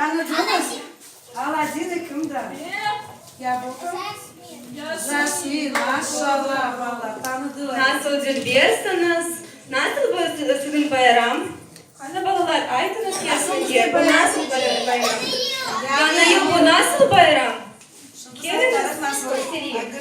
Tanıdıñız? Aladin kimdir? Ya bu kim? Jasmin. Maşallah, balalar, tanıdılar. Nasıl dülbersiñiz! Nasıl bu siziñ bayram? Qana, balalar, aytıñız Yasminge, bu nasıl bayram? Yañı yıl bu nasıl bayram? Keliñiz, köstereyik.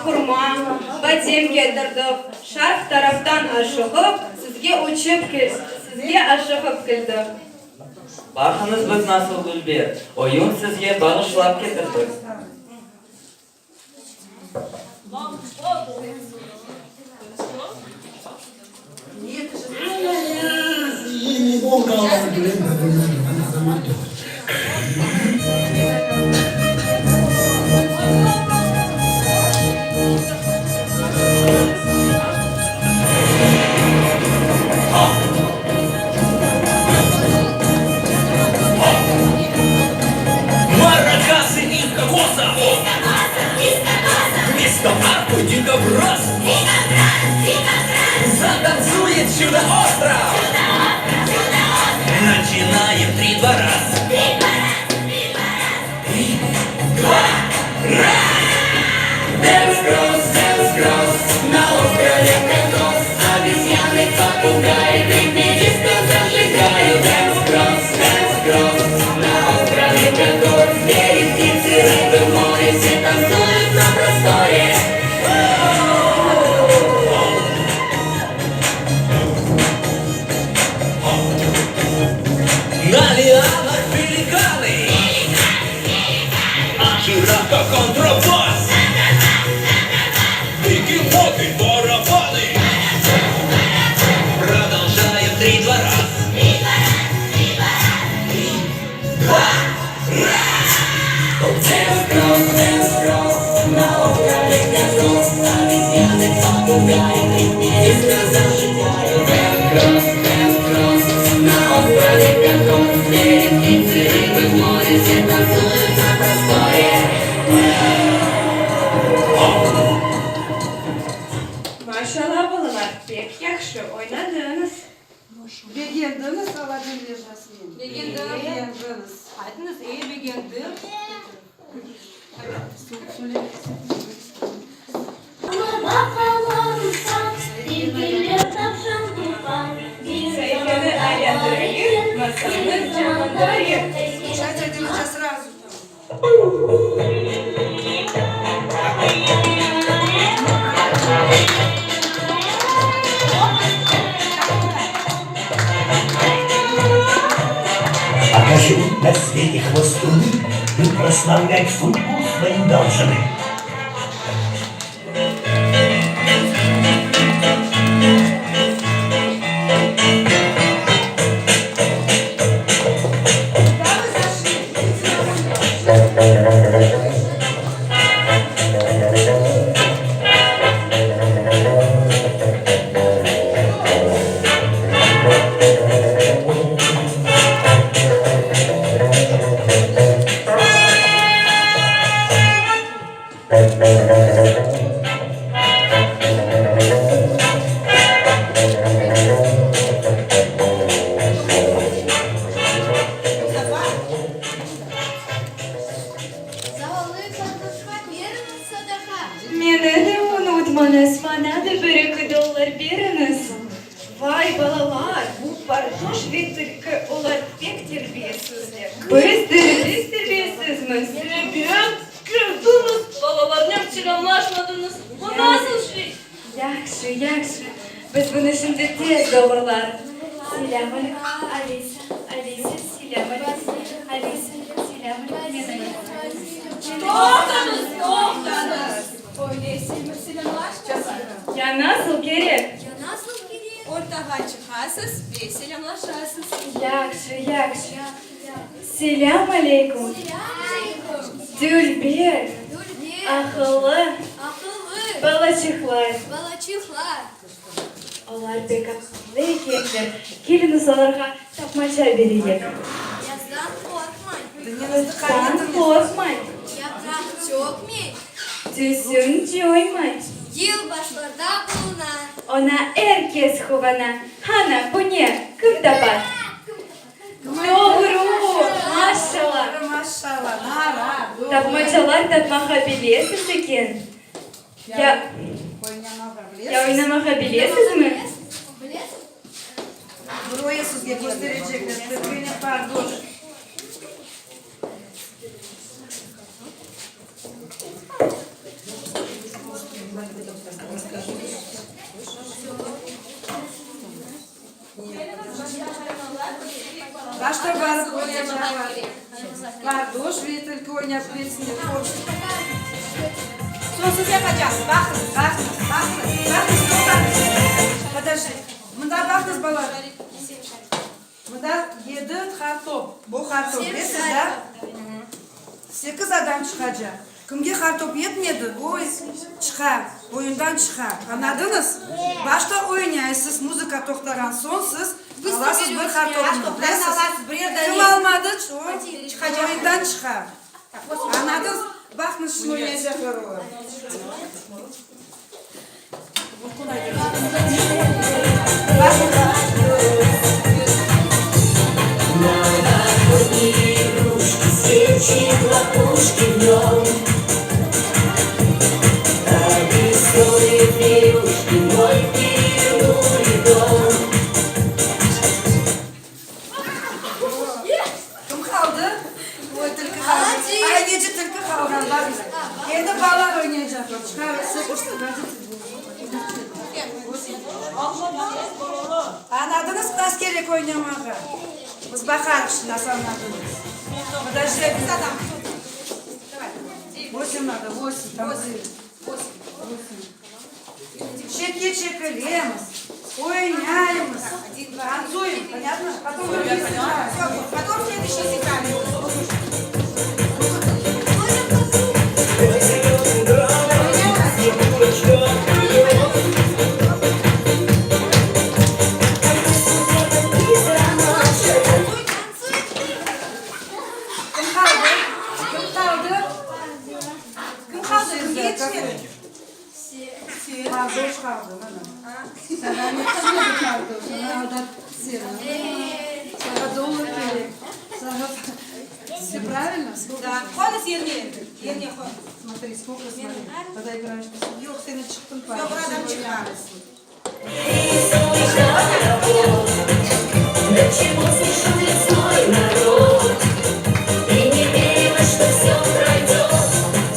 Hurma, badem ketirdik, şarq taraftan aşığıp, sizge uçıp, sizge aşığıp keldik. Baqıñız biz nasıl dülber, oyun sizge bağışlap ketirdik. Маракасы из кокоса! Вместо арфы дикобраз! Затанцует чудо-остров! Начинаем три-два раз! Три, два, раз! Dance Cross, Dance Cross, на острове Кокос Обезьяны, попугаи, трипедисты зажигают Dance Cross, Dance Cross, на острове Кокос Звери, птицы, рыбы в море, все танцуют на просторе. На лианах. Begendiñiz Aladin ve Jasmin? Begendim. Begendiñiz. Aytıñız, e, begendim. Saifeni aylandırayıq, masalnı canlandırayıq. Покажу на свете хвостуны Мы прославлять судьбу свою должны. Zavallı Pardoşqa beriñiz sadaqa. Meni de unutmañız, maña da bir-eki dollar beriñiz. Vay, balalar, bu Pardoş ve tilki, olar pek terbiyesizler. Biz de, biz terbiyesizmiz. Ebet, keldiñiz, balalarnen selâmlaşmadıñız, bu nasıl şey? Yahşı, yahşı, biz bunı şimdi tez doğrularıq. Selâm aleyküm, Alisa, Alisa, selâm aleyküm, Alisa, selâm aleyküm, men Alisa. Toqtañız, toqtañız! Öyleyse bir selâmlaşmasak? Ya nasıl kerek? Ya nasıl kerek? Ortağa çıqasız ve selâmlaşasız. Yahşı, yahşı. Selâm aleyküm. Selâm aleyküm. Dülber. Dülber. Aqıllı. Aqıllı. Balaçıqlar. Balaçıqlar. Olar pek aqıllı ekenler. Keliñiz olarğa tapmaça bereyik. Yazdan qorqmay. Qıştan qorqmay. Yapraq tökmey. Tüsün coymay. Yılbaşlarda buluna. Oña er kes quvana. Ana, bu ne? Kim tapar? Doğru! Maşşala! Tapmaçalar tapmağa bilesiz eken. Ya ya oynamağa bilesizmi? Başta barıp oynaycaqlar. Pardoş ve tilki oynap ketsinler. Soñ siz yapacaqsız. Baqıñız, baqıñız, baqıñız, baqıñız, toqtañız. Podojdi. Mında baqıñız, balalar. Mında yedi qartop. Bu qartop, bilesiz da? Sekiz adam çıqacaq. Kimge qartop yetmedi, o çıqa, oyundan çıqa. Añladıñız? Başta oynaysız, muzıka toqtağan soñ siz alasız bir qartopnı, bilesiz? Kim almadı, o oyundan çıqa. Añladıñız? Baqıñız, şimdi oynaycaqlar olar. Kim qaldı? Oy, tilki qaldı. Ayneci tilki qalğan, baqıñız. Endi balalar oynaycaqlar. Añladıñız nasıl kerek oynamağa? Biz baqarıq şimdi nasıl añladıñız. Podожди. Vosim nado, vosim, tam Çetke çekilemiz, oynaymız, tantsuyem, ponâtno? Potom другие сыграют. Потом следующие сыграют. Kim qaldı? Kim qaldı? Kim qaldı? Kimge yetişmedi? Pardoş qaldı, mana. Sana yetişmedi pardoş, ana aldattı seni. Да. Qoyuñız yerine endi. Yerine qoyuñız. Смотри, сколько смотри. Когда играешь, yoq, sen çıqtıñ. Yoq, bir adam çıqar. До чего смешон лесной народ И не верилось, что все пройдет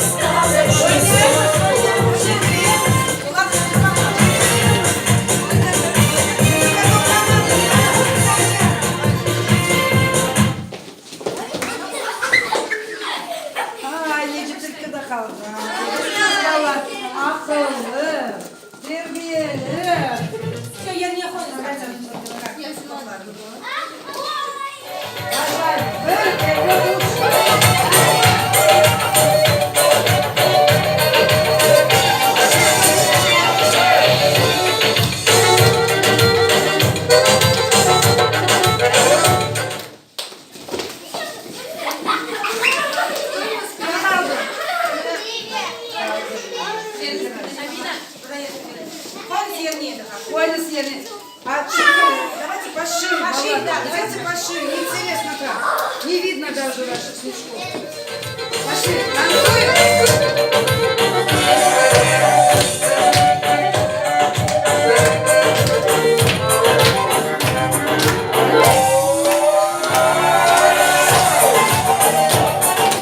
Сказочный сон. Ay, Ecipteki de qaldı. Balalar aqıllı, terbiyeli. Все, yerine qoyuñız. Başlayıq. Bir, eki, üç. Kim qaldı? Qoyuñız yerine endi. Qoyuñız yerine. А шире, давайте пошире. Пошире, да, Давайте пошире. Неинтересно как. Не видно даже ваших снежков. Пошире. Танцуем.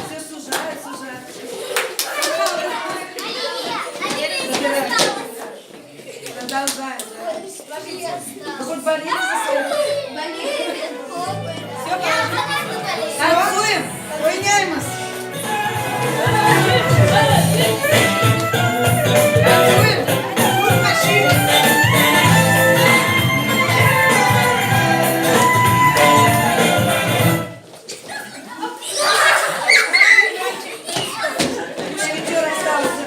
Все сужает, сужает. Продолжаем. Да? Вы хоть болеете за своих? Танцуем. Oynaymız. Танцуем. Пошире. Мушкетер остался.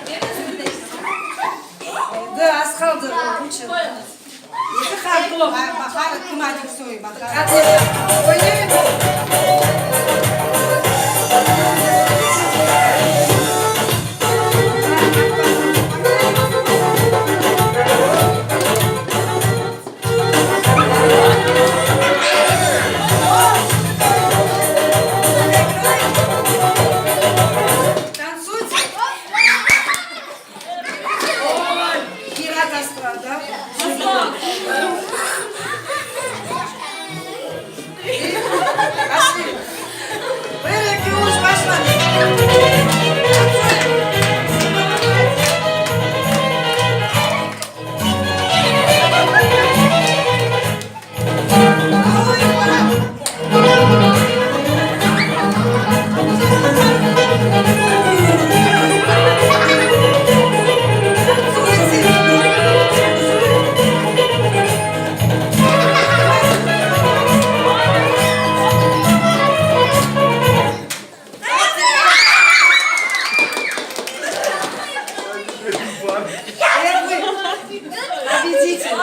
Да, az qaldı. Куча. Eki qartop. Bahar, kumadik soy, Bahar. Отлично. Oynaymız. Танцуйте. Ой, Пират острова, да? Пошли. Bir, eki, üç, başla. Танцуем. Танцуйте. Первый победитель.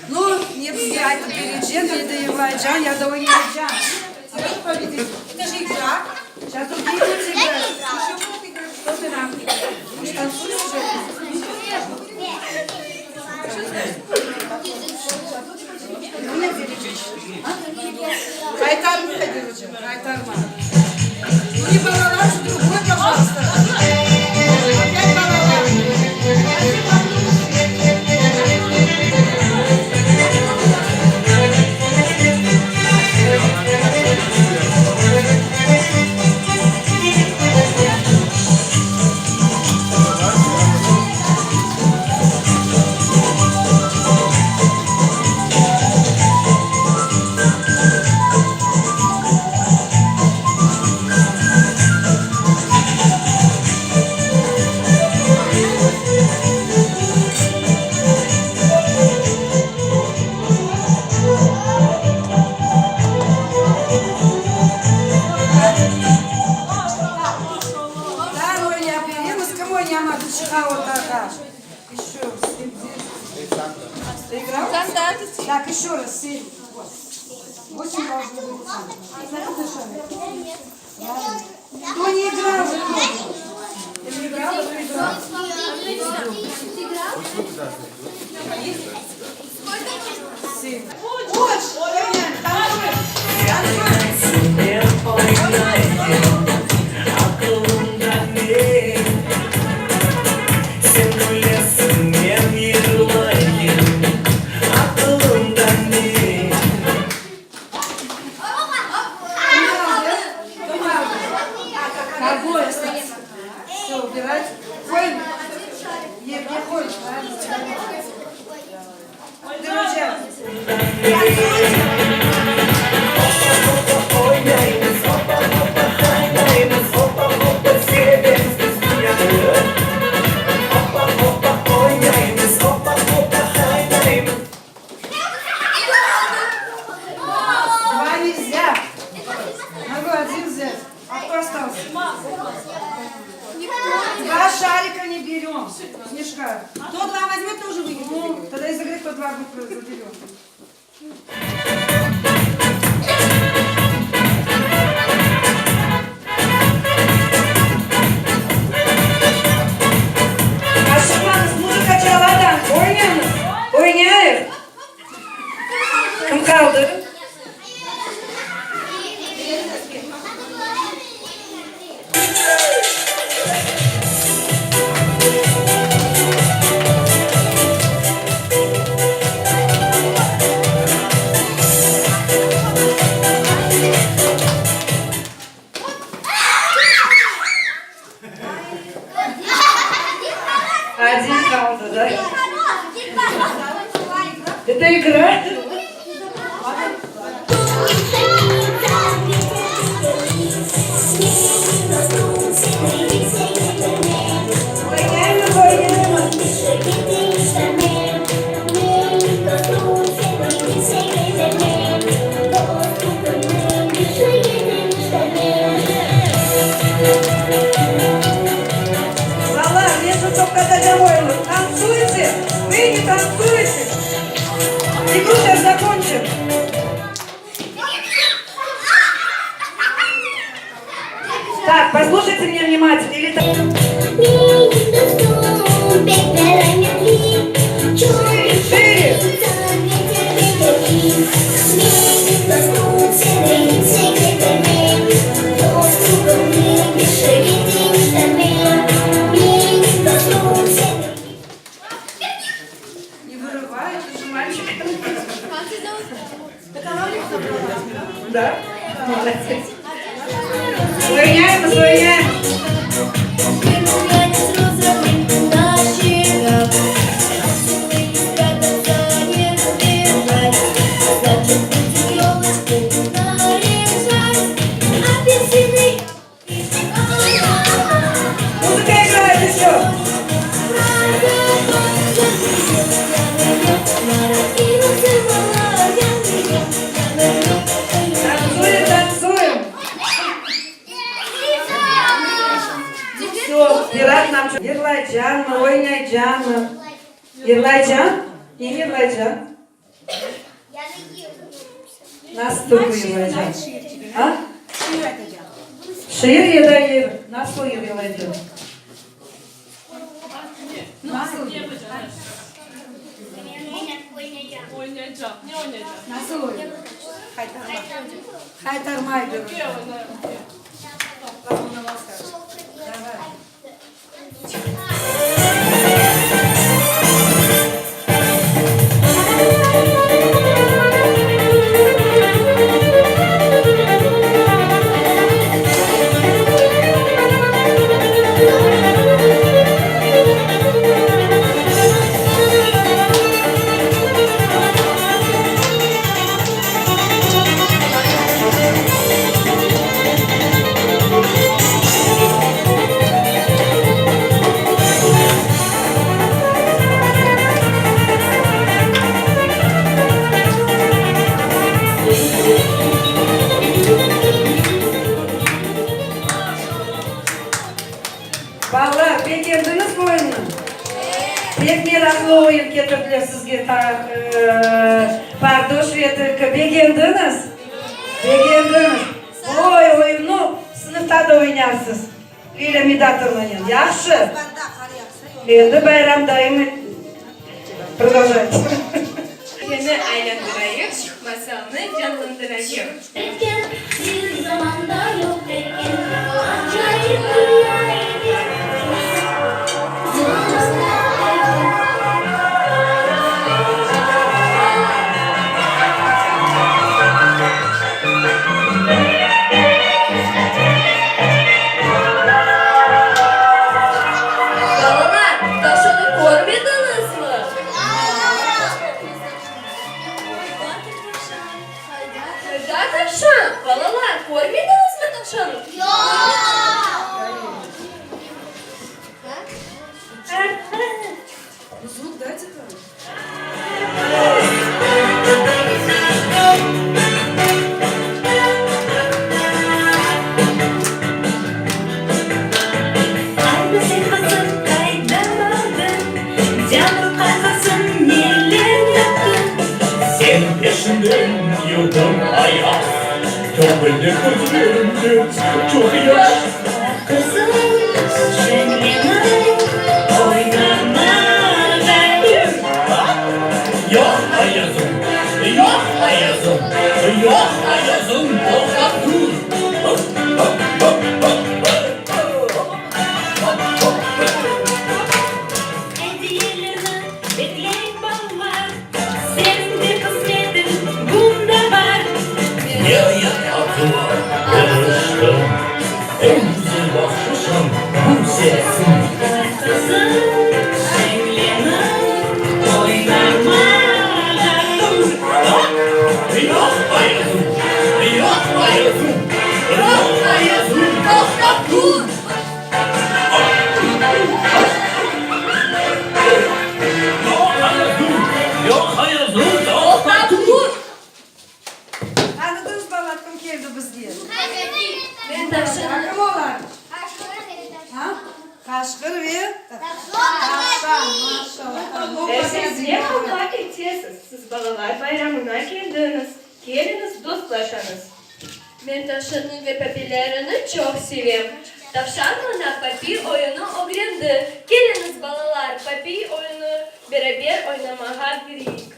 Ну, ne bizge aytıp berecek, ya da yırlaycaq, ya da oynaycaq. А кто победитель? Это же игра. Сейчас другие дети играют. Еще будут играть. Что ты нам? Может, танцуешь уже? Ну, не А? Qaytarma, короче, qaytarma. Ну, не balalar, другой, пожалуйста. Опять balalar. Да, oynap beremiz. Kim oynamadı? Çıqa ortağa. Еще семь, девять. Ты играл? Так, еще раз, семь. Вот. Восемь должно быть. Кто не играл? Кто? Ты не играла? Кто играл? Семь. Очень. Танцуем. Opa-hopa oynaymız, opa-hopa qaynaymız, opa-hopa sevemiz biz dünyanı. Opa-hopa oynaymız, opa-hopa qaynaymız. Два нельзя. Могу один взять. А кто остался? Два шарика не берем. Снежка. Кто два возьмет, тоже выиграет. Ну, тогда из игры кто два будет, заберем. Aşıqmañız, muzıka çala da, oynaymız. Oynayıq. Kim qaldı? Один qaldı, да? Это игра? Oynaymız, oynaymız. Balalar, men sizni toqtatacağım oyunnı. Танцуйте! Вы не танцуете! Игру сейчас закончим. Так, послушайте меня внимательно. Или так. Шире. Не вырывай, это же мальчик. Да? Молодец. Oynaymız, oynaymız. Музыка играет еще. Танцуем, танцуем. Все, пират нам yırlaycaqmı, oynaycaqmı? Yırlaycaq? Ne yırlaycaq? Nasıl yırlaycaq? А? Şiir ya da yır. Nasıl yırlaycaq? Nasıl? Oynayacaq. Ne oynayacaq? Nasıl oyun? Haytarma. Haytarma. Давай. Balalar, begendiñiz oyunnı? Pek meraqlı oyun ketirdiler sizge Pardoş ve tilki. Begendiñiz? Begendiñiz. Oy, oyunnı sınıfta da oynarsız. Lilâ Midatovnanen. Yahşı. Endi bayram dayım продолжайте. Seni aylandırayıq, masalnı canlandırayıq. Bir zamanda yoq eken acayip dünya edi. Zamanda eken. Balalar, tavşannı körmediñizmi? tavşan! Balalar, körmediñizmi tavşannı? Zvuk dayte tam. Qayda sen qızım, qayda bardıñ? Canım qayğısın neler yaptıñ? Seniñ peşinden yürdim ayaz, Töküldi közlerimden çoq yaş. Qızım, şeñlenip oynamağa Yoq ayazım, yoq ayazım, yoq ayazım, toqtap tur. Ediyelerni bekley balalar, Seniñ de qısmetiñ bunda bar. Niayet aqlıma eriştim, Eñ güzel bahşışım bu sensiñ. Qızım, şeñlenip oynamağa dur. Yoq ayazım, yoq ayazım, yoq ayazım, toqtap tur. Yoq ayazım, yoq ayazım, toqtap tur. Tanıdıñız bala, kim keldi bizge? Men tavşannı. Kim olar? Ha? Qaşqır ve tavşan. Maşallah. Siz ne alğa ketesiz? Siz balalar bayramına keldiñiz. Keliñiz, dostlaşañız. Men tavşannı ve papilerini çoq sevem. Tavşan maña papi oyunı ögrendi. Keliñiz, balalar, papi oyunı beraber oynamağa kireyik.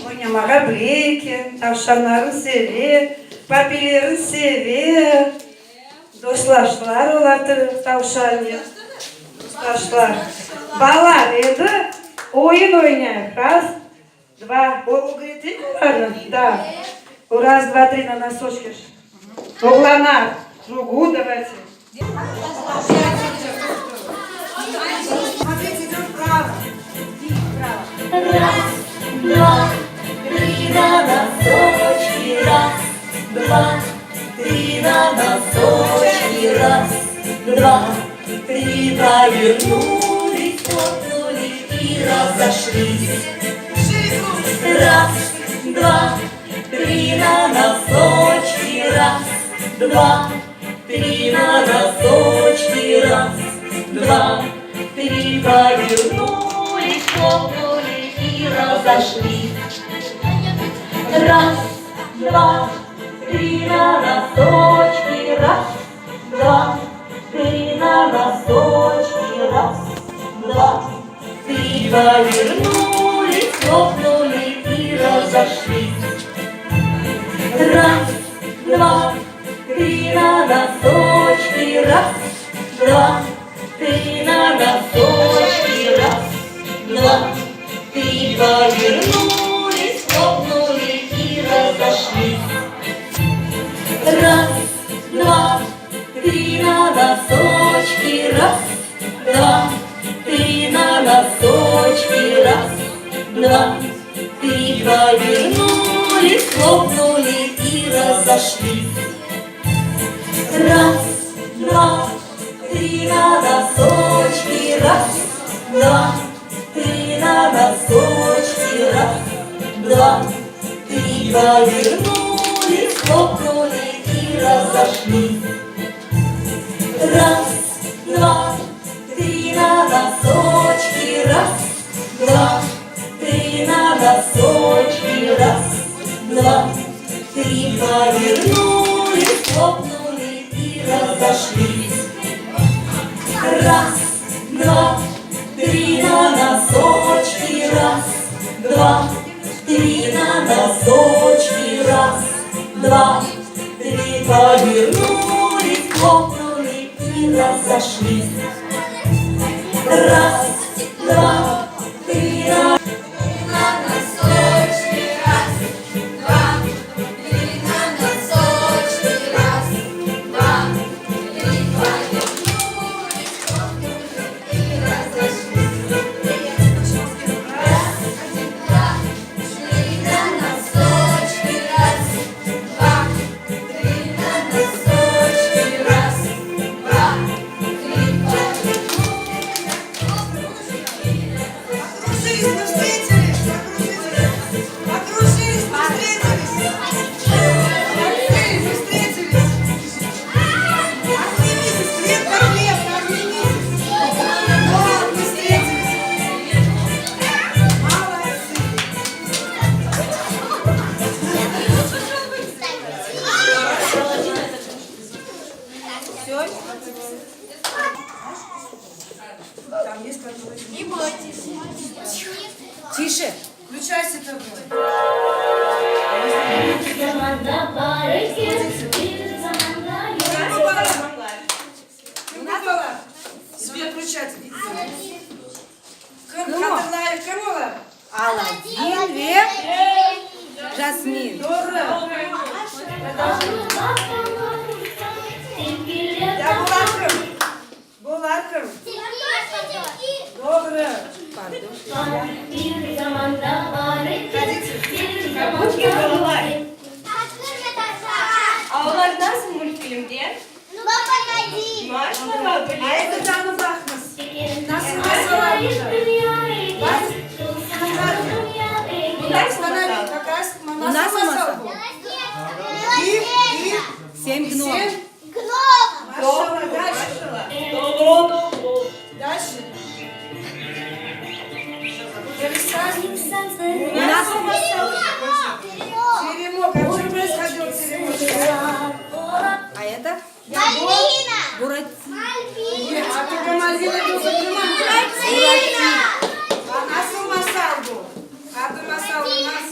Oynamağa bile eken, tavşanlarnı seve, papilerni seve. Dostlaştılar olar tavşannen. Dostlaştılar. Balalar, endi oyun oynayıq. Raz, dva. Ögreteyik olarnı? Da. Раз, два, три, на носочки. Oğlanlar, кругу давайте. Смотрите, идем вправо. Вправо. Раз, два, три на носочки, раз, два, три на носочки, раз, два, три повернулись, хлопнули и разошлись. Шире круг. Раз, два, три на носочки, раз, два, три на носочки, раз, два, три повернулись, хлопнули и разошлись. Раз, два, три на носочки, раз, два, три на носочки, раз, два, три повернулись, хлопнули и разошлись. Раз, два, три на носочки, раз, два, три на носочки, раз, два, три повернулись, хлопнули и разошлись. Раз, два, три на носочки, раз, два, три на носочки, раз, два, три повернулись, хлопнули и разошлись. Раз, два, три на носочки, раз, два, три на носочки, раз, два, три повернулись, хлопнули и разошлись. Раз, два, три на носочки, раз, два, три на носочки, раз, два, три повернулись, хлопнули и разошлись. Раз, два, три на носочки, раз, два, три на носочки, раз, два, три повернулись, хлопнули и разошлись. Раз, два, три на На носочки, раз, два, три на носочки, раз, два, три повернулись, хлопнули и разошлись. Раз, два, три на носочки, раз, два, три на носочки, раз, два, три повернулись, хлопнули и Покружились, мы встретились. Покружились. Покружились, мы встретились. Молодцы, мы встретились. Обнимитесь, крепко-крепко, обнимитесь. Вот, мы встретились. Молодцы. Все? Там есть который... Не бойтесь. Тише. Включайся ТВ. Zamanda bar eken, bir zamanda yoq. Kim balalar? Свет включать. Kim hatırlayır, kim olar? Aladin ve Jasmin. Doğru. Ya bular kim? Bular kim? Doğru. Bir zamanda bar eken, bir zamanda Bu kim balalar? yoq. A olar nasıl multfilmde? Maşallah A bilesiz. endi tanıp baqıñız. Nasıl masallar bunlar? Bu nasıl masal? Какая nasıl masal bu? Bir, bir, Семь гномов. семь. Maşallah. Дальше. Дальше. У нас Теремок. А что происходило в теремочке? А это? Буратино. Нет, а только Мальвина был A nasıl masal bu? Adı masal у нас.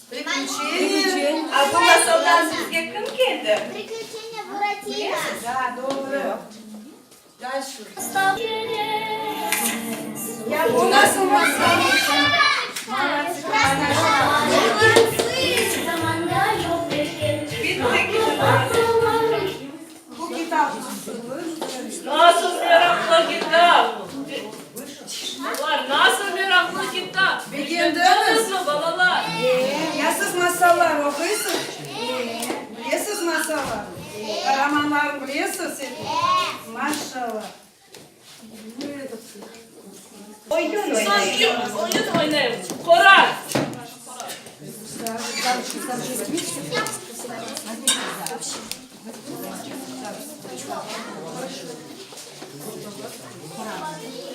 Приключения. A bu masaldan sizge kim keldi? Приключения Буратино. Да, doğru. Дальше. Ya bu nasıl masal? Bir zamanda yoq. masallar oquysız? Bilesiz masallar? Qaramanlarnı bilesiz? Maşallah. Oyun oynayıq. Soñki oyun oynayıq. Qoraz.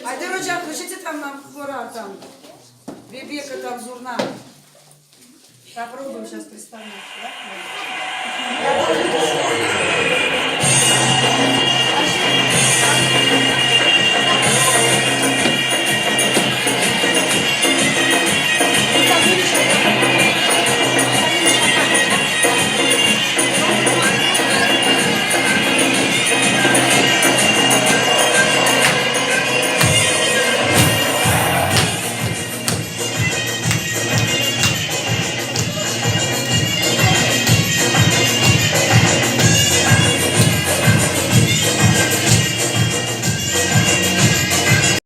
Ayder oca, включите там нам хора там. Bebek там zurna. Попробуем сейчас представить. Да?